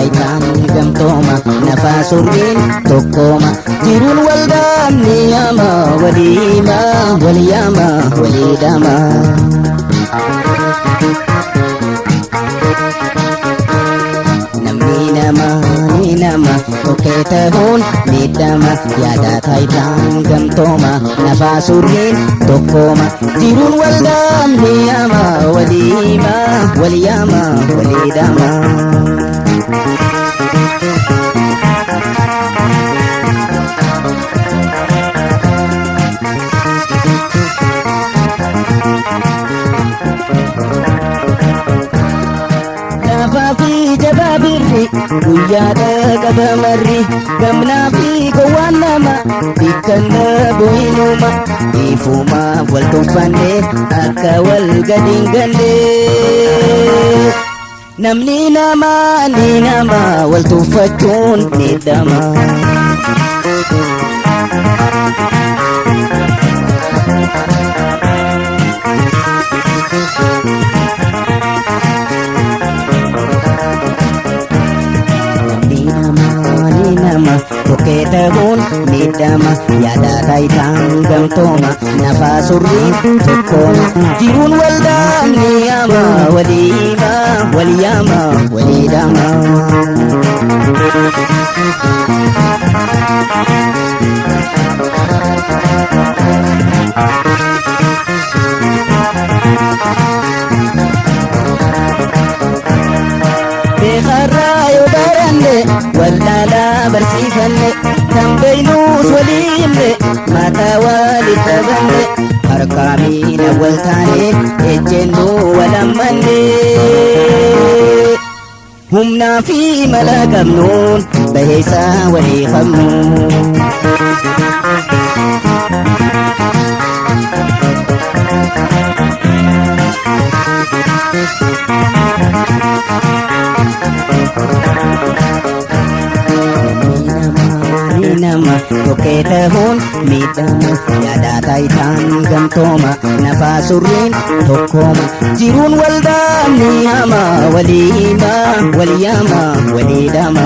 taayitaan gamtooma nafaa surriin tokkooma jiruun waldaan ni yaama waliima waliyaama waliidhaama. Namni nama ni nama tokkee ta'uun miidhama yaada taayitaan gamtooma nafaa surriin tokkooma jiruun waldaan ni yaama waliima waliyaama waliidhaama. Laafaa fi jabaa birri guyyaadha qaba marri gamnaa fi gowwaan nama bikkanna bu'inuma ifumaaf wal tuffanne akka wal gadi hin ganne. Namni nama ni nama wal tuffachuun ni dhama. Namni nama ni nama tokkee ta'uun miidhama yaada taayitaan gamtooma nafaa surriin tokkooma jiruun waldaan ni yaama waliima waliyaama waliidhaama. Beekarraa yoo baranne wallaalaa barsiifanne kan beeynuus waliinne mataa walitti qabanne harkaa miila wal taane ejjennuu wal ammanne. Humnaa fi mala qabnuun baheessaa walii qabnu. Namni nama tokkee ta'uun miidhama yaada taayitaan gamtooma nafaa surriin tokkooma jiruun waldaan ni hama waliima waliyaama waliidhama.